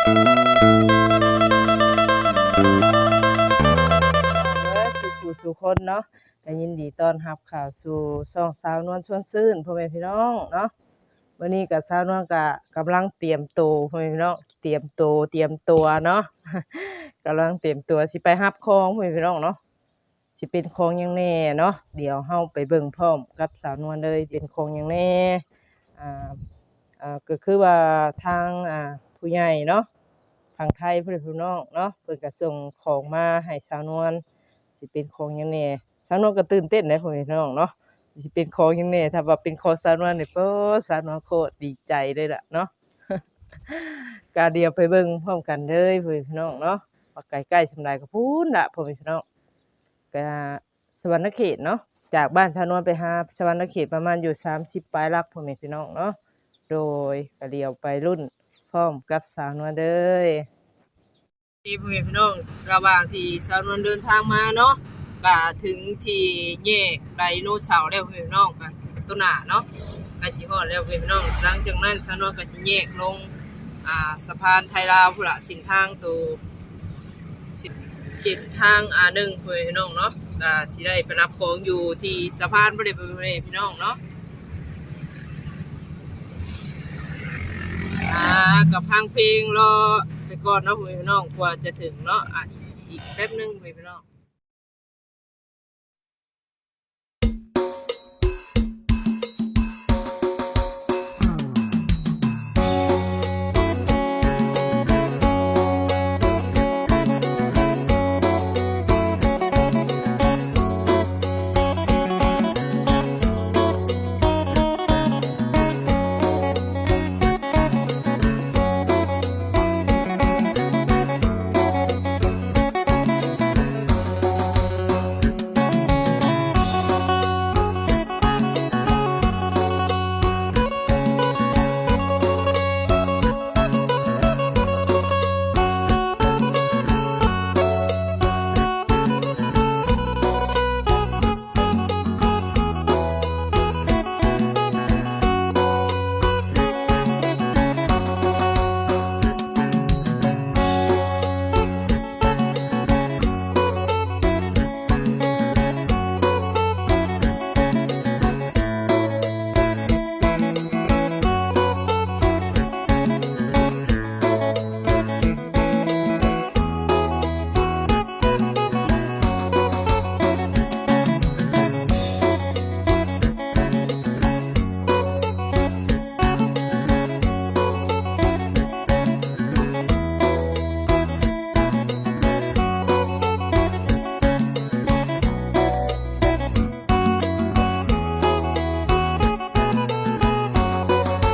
ເດີ ສູ່ຜູ້ສູ່ຄົນເນາະ ກໍຍິນດີຕ້ອນຮັບເຂົ້າສູ່ຊ່ອງສາວນວນຊວນຊື່ນ ພໍ່ແມ່ພີ່ນ້ອງເນາະ. ມື້ນີ້ກໍສາວນວນກໍກຳລັງຕຽມໂຕ ພໍ່ແມ່ພີ່ນ້ອງ ຕຽມໂຕ ຕຽມຕົວເນາະ ກຳລັງຕຽມຕົວຊິໄປຮັບຂອງ ພໍ່ແມ່ພີ່ນ້ອງເນາະ. ຊິເປັນຂອງຫຍັງແດ່ເນາະ ດຽວເຮົາໄປເບິ່ງພ້ອມກັບສາວນວນເລີຍ ເປັນຂອງຫຍັງແດ່. ອ່າ ອ່າ ກໍຄືວ່າທາງ ອ່າ ຜູ້ໃຫຍ່ເນາະ ຝັ່ງໄທ ພໍ່ແມ່ພີ່ນ້ອງເນາະ ເພິ່ນກໍສົ່ງຂອງມາໃຫ້ສາວນວນ ຊິເປັນຂອງຫຍັງແດ່. ສາວນວນກໍຕື່ນເຕັ້ນເດ້ ພໍ່ແມ່ພີ່ນ້ອງເນາະ ຊິເປັນຂອງຫຍັງແດ່. ຖ້າວ່າເປັນຂອງສາວນວນນີ້ ໂອ້ ສາວນວນໂຄດດີໃຈເລີຍລະເນາະ. ກໍດຽວໄປເບິ່ງພ້ອມກັນເລີຍ ພໍ່ແມ່ພີ່ນ້ອງເນາະ ວ່າໃກ້ໆສ່ຳໃດ. ກໍພຸ້ນລະ ພໍ່ແມ່ພີ່ນ້ອງ ກະສະຫວັນນະເຂດເນາະ ຈາກບ້ານສາວນວນໄປຫາສະຫວັນນະເຂດປະມານຢູ່ສາມສິບປາຍຫຼັກ ພໍ່ແມ່ພີ່ນ້ອງເນາະ. ໂດຍ ກະດຽວໄປລຸ້ນພ້ອມກັບສາວນວນເດີ. ນີ້ ພໍ່ແມ່ພີ່ນ້ອງ ລະຫວ່າງທີ່ສາວນວນເດີນທາງມາເນາະ ກະເຖິງທີ່ແຍກໄດໂນເສົາແລ້ວ ພໍ່ແມ່ພີ່ນ້ອງ ກະໂຕໜ້າເນາະ ໃກ້ຊິຮອດແລ້ວ ພໍ່ແມ່ພີ່ນ້ອງ. ຫຼັງຈາກນັ້ນສາວນວນກະຊິແຍກລົງ ອ່າ ສະພານໄທລາວພຸ້ນລະ ເສັ້ນທາງໂຕ ເສັ້ນ ເສັ້ນທາງ ອາ ໜຶ່ງ ພໍ່ແມ່ພີ່ນ້ອງເນາະ ກະຊິໄດ້ໄປຮັບຂອງຢູ່ທີ່ສະພານພຸ້ນເດ້ ພໍ່ແມ່ພີ່ນ້ອງເນາະ. ອາ ກະຟັງເພງລໍໄປກ່ອນເນາະ ພໍ່ແມ່ພີ່ນ້ອງ ກວ່າຈະເຖິງເນາະ ອາ ອີກແປັບໜຶ່ງ ພໍ່ແມ່ພີ່ນ້ອງ.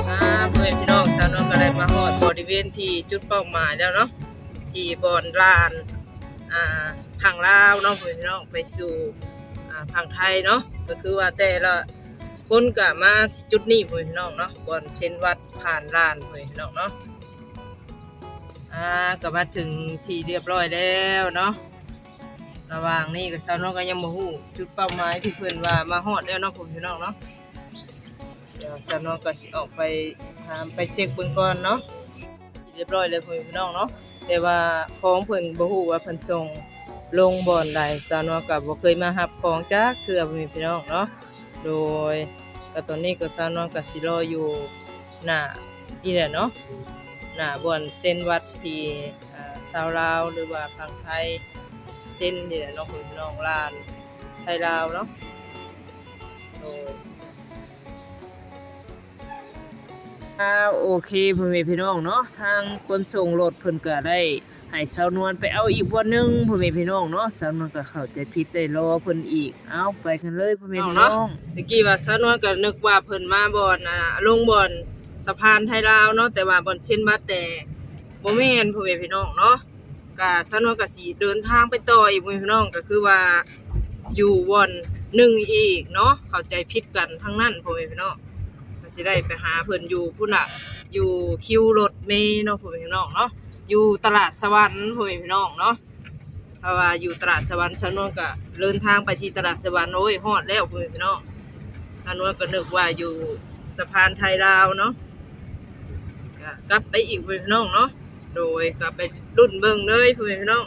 ອ່າ ພໍ່ແມ່ພີ່ນ້ອງ ສາວນວນກໍໄດ້ມາຮອດບໍລິເວນທີ່ຈຸດເປົ້າໝາຍແລ້ວເນາະ ທີ່ບ່ອນລານ ອ່າ ຝັ່ງລາວເນາະ ພໍ່ແມ່ພີ່ນ້ອງ ໄປສູ່ ອ່າ ຝັ່ງໄທເນາະ ກໍຄືວ່າແຕ່ລະຄົນກໍມາຈຸດນີ້ ພໍ່ແມ່ພີ່ນ້ອງເນາະ ບ່ອນເຊັນວັດຜ່ານລານ ພໍ່ແມ່ພີ່ນ້ອງເນາະ. ອ່າ ກໍມາເຖິງທີ່ຮຽບຮ້ອຍແລ້ວເນາະ ລະຫວ່າງນີ້ກໍສາວນວນກໍຍັງບໍ່ຮູ້ຈຸດເປົ້າໝາຍທີ່ເພິ່ນວ່າມາຮອດແລ້ວເນາະ ພໍ່ແມ່ພີ່ນ້ອງເນາະ. ດຽວສາວນວນກໍຊິອອກໄປຖາມໄປເຊັກເບິ່ງກ່ອນເນາະ. ຮຽບຮ້ອຍແລ້ວ ພໍ່ແມ່ພີ່ນ້ອງເນາະ ແຕ່ວ່າຂອງເພິ່ນບໍ່ຮູ້ວ່າເພິ່ນສົ່ງລົງບ່ອນໃດ ສາວນວນກໍບໍ່ເຄີຍມາຮັບຂອງຈັກເທື່ອ ພໍ່ແມ່ພີ່ນ້ອງເນາະ. ໂດຍ ກໍຕອນນີ້ກໍສາວນວນກໍຊິລໍຢູ່ໜ້ານີ້ແຫຼະເນາະ ໜ້າບ່ອນເຊັນວັດທີ່ ອ່າ ຊາວລາວ ຫຼືວ່າຝັ່ງໄທເຊັນນີ້ແຫຼະເນາະ ພີ່ນ້ອງ ລານໄທລາວເນາະ. ໂດຍ ອ່າ ໂອເຄ ພໍ່ແມ່ພີ່ນ້ອງເນາະ ທາງຄົນສົ່ງລົດເພິ່ນກໍໄດ້ໃຫ້ສາວນວນໄປເອົາອີກບ່ອນໜຶ່ງ ພໍ່ແມ່ພີ່ນ້ອງເນາະ. ສາວນວນກໍເຂົ້າໃຈຜິດ ໄດ້ລໍເພິ່ນອີກ. ເອົາ ໄປກັນເລີຍ ພໍ່ແມ່ພີ່ນ້ອງເນາະ. ຕະກີ້ວ່າສາວນວນກໍນຶກວ່າເພິ່ນມາບ່ອນ ອ່າ ລົງບ່ອນສະພານໄທລາວເນາະ ແຕ່ວ່າບ່ອນເຊັນບັດແຕ່ບໍ່ແມ່ນ ພໍ່ແມ່ພີ່ນ້ອງເນາະ. ກະສາວນວນກະຊິເດີນທາງໄປຕໍ່ອີກ ພໍ່ແມ່ພີ່ນ້ອງ ກະຄືວ່າຢູ່ບ່ອນໜຶ່ງອີກເນາະ ເຂົ້າໃຈຜິດກັນທັງນັ້ນ ພໍ່ແມ່ພີ່ນ້ອງ. ກະຊິໄດ້ໄປຫາເພິ່ນຢູ່ພຸ້ນລະ ຢູ່ຄິວລົດເມເນາະ ພໍ່ແມ່ພີ່ນ້ອງເນາະ ຢູ່ຕະຫຼາດສະຫວັນ ພໍ່ແມ່ພີ່ນ້ອງເນາະ. ເພາະວ່າຢູ່ຕະຫຼາດສະຫວັນ ສາວນວນກະເດີນທາງໄປທີ່ຕະຫຼາດສະຫວັນ ໂອ້ຍ ຮອດແລ້ວ ພໍ່ແມ່ພີ່ນ້ອງ. ສາວນວນກະນຶກວ່າຢູ່ສະພານໄທລາວເນາະ ກະກັບໄປອີກ ພໍ່ແມ່ພີ່ນ້ອງເນາະ. ໂດຍ ກໍໄປລຸ້ນເບິ່ງເລີຍພໍ່ແມ່ພີ່ນ້ອງ.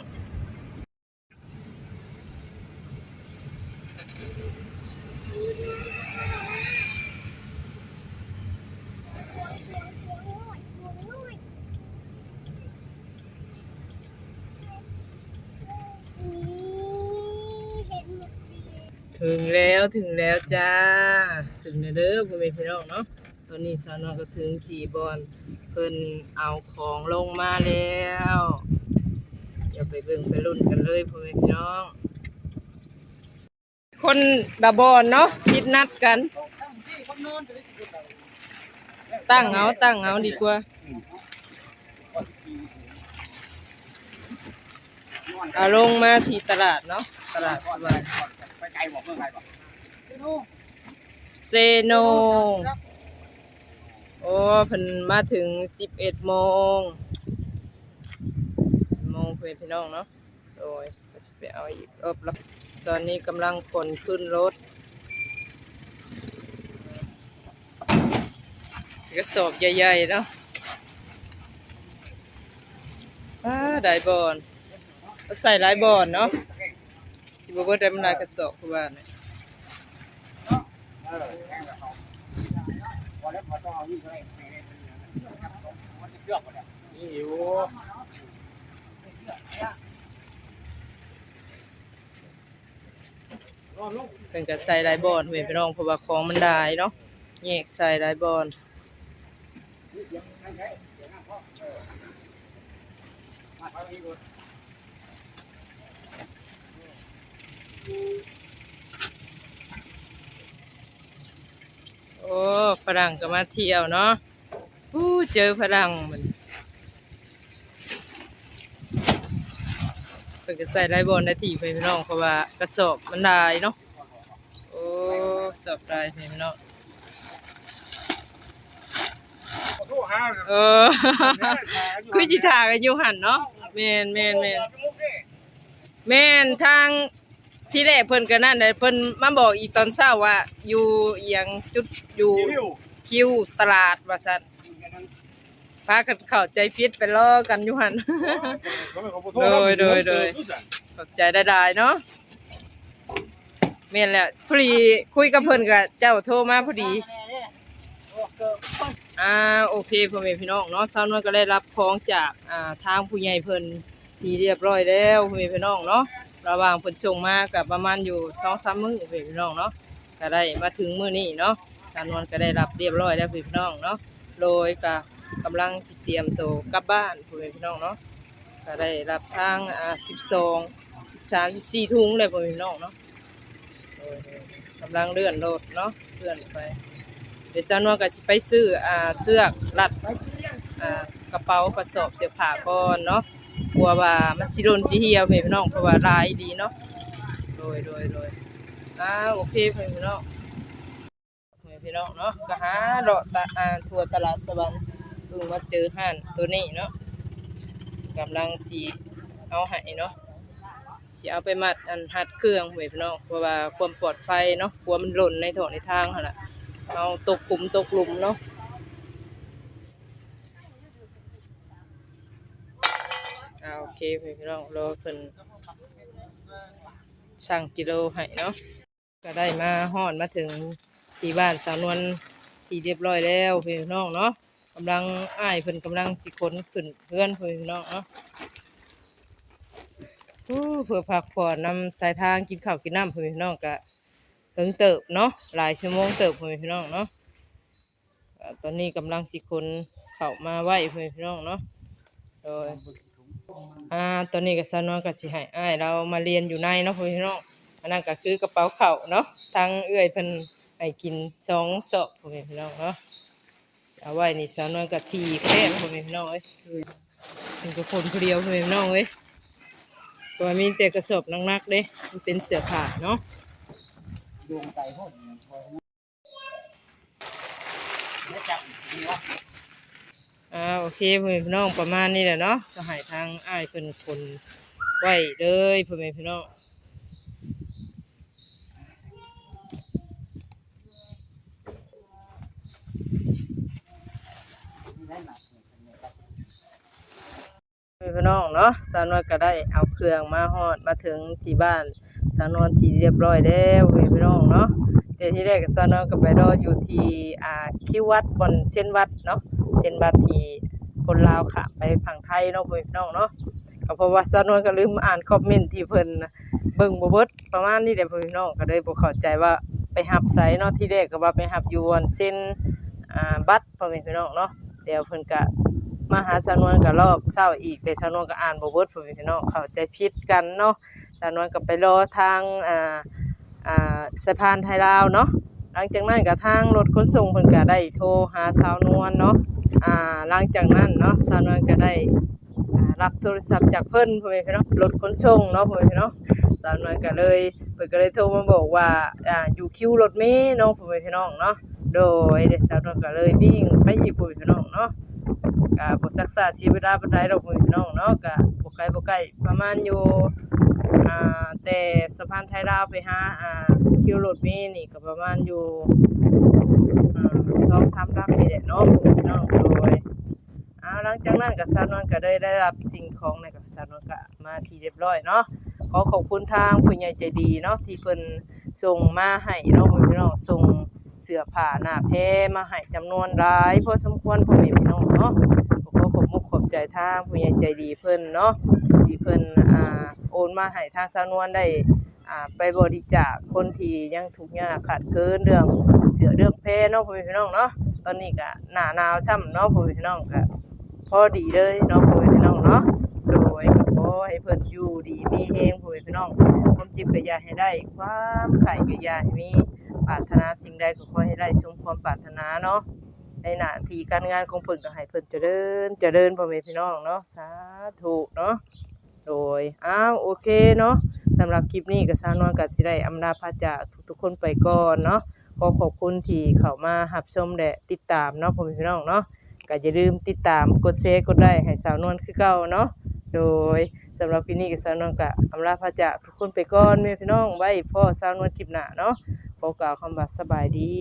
ເຖິງແລ້ວ ເຖິງແລ້ວຈ້າ ເຖິງແລ້ວເດີພໍ່ແມ່ພີ່ນ້ອງເນາະ. ຕອນນີ້ສາວນວນກໍເຖິງທີ່ບ່ອນເພິ່ນເອົາຂອງລົງມາແລ້ວ ດຽວໄປເບິ່ງໄປລຸ້ນກັນເລີຍພໍ່ແມ່ພີ່ນ້ອງ. ຄົນລະບ່ອນເນາະ ຜິດນັດກັນ. ຕັ້ງເອົາ ຕັ້ງເອົາດີກວ່າ. ເອົາລົງມາທີ່ຕະຫຼາດເນາະ ຕະຫຼາດສະຫວັນ ໄປໄກບໍ່ ເມືອງໄກບໍ່? ເຊໂນ. ໂອ້ ເພິ່ນມາເຖິງສິບເອັດໂມງ ໂມງເພື່ອນພີ່ນ້ອງເນາະ. ໂດຍ ກໍຊິໄປເອົາອີກເອີບລະ. ຕອນນີ້ກຳລັງຂົນຂຶ້ນລົດ ກະສອບໃຫຍ່ໆເນາະ. ປ້າ ຫຼາຍບ່ອນ ກໍໃສ່ຫຼາຍບ່ອນເນາະ ຊິບໍ່ເບິດໄດ້ ມັນຫຼາຍກະສອບຄືວ່ານີ້. ເພິ່ນກໍໃສ່ຫຼາຍບ່ອນເວີຍພີ່ນ້ອງ ເພາະວ່າຂອງມັນຫຼາຍເນາະ ແຍກໃສ່ຫຼາຍບ່ອນ. ໂອ້ ຝຣັ່ງກໍມາທ່ຽວເນາະ. ໂອ້ ເຈີຝຣັ່ງມັນ ເພິ່ນກໍໃສ່ຫຼາຍບ່ອນຫຼາຍທີ່ໄປພີ່ນ້ອງ ເພາະວ່າກະສອບມັນຫຼາຍເນາະ. ໂອ້ ສອບຫຼາຍພີ່ນ້ອງ. ເອີ ຄືຊິຖ້າກັນຢູ່ຫັ້ນເນາະ. ແມ່ນໆໆ ແມ່ນ ທາງ ທີແລກເພິ່ນກໍນັ້ນແຫຼະ ເພິ່ນມາບອກອີກຕອນເຊົ້າວ່າຢູ່ອີ່ຫຍັງ ຈຸດຢູ່ຄິວຕະຫຼາດວ່າຊັ້ນ ພາກັນເຂົ້າໃຈຜິດໄປລໍກັນຢູ່ຫັ້ນ. ໂດຍໆໆ ຂອບໃຈຫຼາຍໆເນາະ. ແມ່ນແຫຼະ ພໍດີຄຸຍກັບເພິ່ນກໍເຈົ້າໂທມາພໍດີ. ອ່າ ໂອເຄ ພໍ່ແມ່ພີ່ນ້ອງເນາະ ສາວນວນກໍໄດ້ຮັບຂອງຈາກ ອ່າ ທາງຜູ້ໃຫຍ່ເພິ່ນ ທີ່ຮຽບຮ້ອຍແລ້ວ ພໍ່ແມ່ພີ່ນ້ອງເນາະ. ລະຫວ່າງເພິ່ນສົ່ງມາກໍປະມານຢູ່ສອງສາມມື້ ພໍ່ແມ່ພີ່ນ້ອງເນາະ ກໍໄດ້ມາເຖິງມື້ນີ້ເນາະ. ສາວນວນກໍໄດ້ຮັບຮຽບຮ້ອຍແລ້ວ ພີ່ນ້ອງເນາະ. ໂດຍ ກໍກຳລັງຊິຕຽມໂຕກັບບ້ານ ພໍ່ແມ່ພີ່ນ້ອງເນາະ. ກໍໄດ້ຮັບທາງ ອ່າ ສິບສອງ ສິບສາມ ສິບສີ່ ຖົງແລ້ວ ພໍ່ແມ່ພີ່ນ້ອງເນາະ. ໂດຍ ກຳລັງເລື່ອນລົດເນາະ ເລື່ອນໄປ. ດຽວສາວນວນກໍຊິໄປຊື້ ອ່າ ເຊືອກລັດ ອ່າ ກະເປົາ ກະສອບ ເສື້ອຜ້າກ່ອນເນາະ ກົວວ່າມັນຊິຫຼົ່ນຊິຫ່ຽວ ພີ່ນ້ອງ ເພາະວ່າຫຼາຍອີ່ຫຼີເນາະ. ໂດຍ ໂດຍ ໂດຍ ອ່າ ໂອເຄ ພີ່ນ້ອງ ພີ່ນ້ອງເນາະ ກໍຫາເລາະຕະ ອ່າ ທົ່ວຕະຫຼາດສະຫວັນ ເພິ່ງມາເຈີຮ້ານໂຕນີ້ເນາະ ກຳລັງຊິເອົາໃຫ້ເນາະ. ຊິເອົາໄປມັດອັນຮັດເຄື່ອງໄວ້ພີ່ນ້ອງ ເພາະວ່າຄວາມປອດໄພເນາະ ກົວມັນຫຼົ່ນໃນທໍ່ໃນທາງຫັ້ນລະ ເຮົາຕົກຂຸມຕົກຫຼຸມເນາະ. ອ່າ ໂອເຄ ພີ່ນ້ອງ ລໍເພິ່ນຊັ່ງກິໂລໃຫ້ເນາະ. ກໍໄດ້ມາຮອດມາເຖິງທີ່ບ້ານສາວນວນທີ່ຮຽບຮ້ອຍແລ້ວ ພີ່ນ້ອງເນາະ. ກຳລັງ ອ້າຍເພິ່ນກຳລັງຊິຂົນຂຶ້ນເຮືອນ ພີ່ນ້ອງເນາະ. ໂອ້ ເພື່ອພັກຜ່ອນນຳສາຍທາງ ກິນເຂົ້າກິນນ້ຳ ພີ່ນ້ອງ ກະເຖິງເຕີບເນາະ ຫຼາຍຊົ່ວໂມງເຕີບ ພີ່ນ້ອງເນາະ. ອ່າ ຕອນນີ້ກຳລັງຊິຂົນເຂົ້າມາໄວ້ ພໍ່ແມ່ພີ່ນ້ອງເນາະ. ໂດຍ ອ່າ ຕອນນີ້ກໍສາວນວນກໍຊິໃຫ້ອ້າຍລາວມາລຽນຢູ່ໃນເນາະ ພໍ່ແມ່ພີ່ນ້ອງ. ອັນນັ້ນກໍຄືກະເປົາເຂົ້າເນາະ ທາງເອື້ອຍເພິ່ນໃຫ້ກິນສອງຊອກ ພໍ່ແມ່ພີ່ນ້ອງເນາະ. ເອົາໄວ້ນີ້ສາວນວນກໍຖີບແລ້ວ ພໍ່ແມ່ພີ່ນ້ອງເອີຍ. ເພິ່ນກໍຂົນຜູ້ດຽວ ພໍ່ແມ່ພີ່ນ້ອງເອີຍ ເພາະວ່າມີແຕ່ກະສອບໜັກໆເດ້ ມັນເປັນເສື້ອຜ້າເນາະ. ອ່າ ໂອເຄ ພໍ່ແມ່ພີ່ນ້ອງ ປະມານນີ້ແຫຼະເນາະ ກໍໃຫ້ທາງອ້າຍເພິ່ນຂົນໄວ້ເລີຍ ພໍ່ແມ່ພີ່ນ້ອງ. ພີ່ນ້ອງເນາະ ສາວນວນກໍໄດ້ເອົາເຄື່ອງມາຮອດມາເຖິງທີ່ບ້ານສາວນວນທີ່ຮຽບຮ້ອຍແລ້ວ ພີ່ນ້ອງເນາະ. ແຕ່ທີ່ແລກສາວນວນກໍໄປລໍຢູ່ທີ່ ອ່າ ຄິວວັດ ບ່ອນເຊັນບັດເນາະ ເຊັນບັດທີ່ຄົນລາວຂ້າມໄປຝັ່ງໄທເນາະ ພີ່ນ້ອງເນາະ. ກໍເພາະວ່າສາວນວນກໍລືມອ່ານຄອມເມັນທີ່ເພິ່ນເບິ່ງບໍ່ເບິດ ປະມານນີ້ແຫຼະ ພໍ່ແມ່ພີ່ນ້ອງ ກໍເລີຍບໍ່ເຂົ້າໃຈວ່າໄປຮັບໃສເນາະ. ທີແລກກໍວ່າໄປຮັບຢູ່ບ່ອນເຊັນ ອ່າ ບັດ ພໍ່ແມ່ພີ່ນ້ອງເນາະ. ແລ້ວເພິ່ນກະມາຫາສາວນວນກະຮອບເຊົ້າອີກ ແຕ່ສາວນວນກະອ່ານບໍ່ເບິດ ພໍ່ແມ່ພີ່ນ້ອງ ເຂົ້າໃຈຜິດກັນເນາະ. ສາວນວນກະໄປລໍທາງ ອ່າ ອ່າ ສະພານໄທລາວເນາະ. ຫຼັງຈາກນັ້ນກະທາງລົດຂົນສົ່ງເພິ່ນກະໄດ້ໂທຫາສາວນວນເນາະ. ອ່າ ຫຼັງຈາກນັ້ນເນາະ ສາວນວນກະໄດ້ ອ່າ ຮັບໂທລະສັບຈາກເພິ່ນ ພໍ່ແມ່ພີ່ນ້ອງ ລົດຂົນສົ່ງເນາະ ພໍ່ແມ່ພີ່ນ້ອງ. ສາວນວນກໍເລີຍ ເພິ່ນກໍເລີຍໂທມາບອກວ່າ ອ່າ ຢູ່ຄິວລົດເມເນາະ ພໍ່ແມ່ພີ່ນ້ອງເນາະ. ໂດຍ ສາວນວນກໍເລີຍວິ່ງໄປອີກ ພໍ່ແມ່ພີ່ນ້ອງເນາະ. ກໍບໍ່ຊັກຊ້າເສຍເວລາປານໃດດອກ ພໍ່ແມ່ພີ່ນ້ອງເນາະ ກໍບໍ່ໄກບໍ່ໃກ້ ປະມານຢູ່ ອ່າ ແຕ່ສະພານໄທລາວໄປຫາ ອ່າ ຄິວລົດເມນີ້ກໍປະມານຢູ່ ອ່າ ສອງສາມຫຼັກນີ້ແຫຼະເນາະ ພໍ່ແມ່ພີ່ນ້ອງ. ໂດຍ ອ່າ ຫຼັງຈາກນັ້ນກໍສາວນວນກໍໄດ້ ໄດ້ຮັບສິ່ງຂອງ ແລ້ວກໍສາວນວນກໍມາທີ່ຮຽບຮ້ອຍເນາະ. ຂໍຂອບຄຸນທາງຜູ້ໃຫຍ່ໃຈດີເນາະ ທີ່ເພິ່ນສົ່ງມາໃຫ້ເນາະ ພໍ່ແມ່ພີ່ນ້ອງ ສົ່ງເສື້ອຜ້າໜ້າແພມາໃຫ້ຈຳນວນຫຼາຍພໍສົມຄວນ ພໍ່ແມ່ພີ່ນ້ອງເນາະ. ກໍຂໍຂອບມຸກຂອບໃຈທາງຜູ້ໃຫຍ່ໃຈດີເພິ່ນເນາະ ທີ່ເພິ່ນ ອ່າ ໂອນມາໃຫ້ທາງສາວນວນໄດ້ ອ່າ ໄປບໍລິຈາກຄົນທີ່ຍັງທຸກຍາກຂາດເຂີນເລື່ອງເສື້ອເລື່ອງແພເນາະ ພໍ່ແມ່ພີ່ນ້ອງເນາະ. ຕອນນີ້ກະໜ້າໜາວຊ້ຳເນາະ ພໍ່ແມ່ພີ່ນ້ອງ ກະພໍດີເລີຍເນາະ ພໍ່ແມ່ພີ່ນ້ອງເນາະ. ໂດຍ ກໍຂໍໃຫ້ເພິ່ນຢູ່ດີມີແຮງ ພໍ່ແມ່ພີ່ນ້ອງ ຄວາມເຈັບກໍຢ່າໃຫ້ໄດ້ ຄວາມໄຂ້ກໍຢ່າໃຫ້ມີ ປາດຖະໜາສິ່ງໃດກໍຂໍໃຫ້ໄດ້ສົມຄວາມປາດຖະໜາເນາະ. ໃນໜ້າທີ່ການງານຂອງເພິ່ນກໍໃຫ້ເພິ່ນຈະເລີນ ຈະເລີນ ພໍ່ແມ່ພີ່ນ້ອງເນາະ ສາທຸເນາະ. ໂດຍ ອ້າວ ໂອເຄເນາະ ສຳລັບຄລິບນີ້ກໍສາວນວນກໍຊິໄດ້ອຳລາພາຈາກທຸກໆຄົນໄປກ່ອນເນາະ. ຂໍຂອບຄຸນທີ່ເຂົ້າມາຮັບຊົມ ແລະ ຕິດຕາມເນາະ ພໍ່ແມ່ພີ່ນ້ອງເນາະ. ກໍຢ່າລືມຕິດຕາມ ກົດແຊ ກົດໄລ້ໃຫ້ສາວນວນຄືເກົ່າເນາະ. ໂດຍ ສຳລັບຄລິບນີ້ກໍສາວນວນກໍອຳລາພາຈາກທຸກຄົນໄປກ່ອນ ແມ່ພີ່ນ້ອງ ໄວ້ພໍ້ສາວນວນຄລິບໜ້າເນາະ. ຂໍກ່າວຄຳວ່າສະບາຍດີ.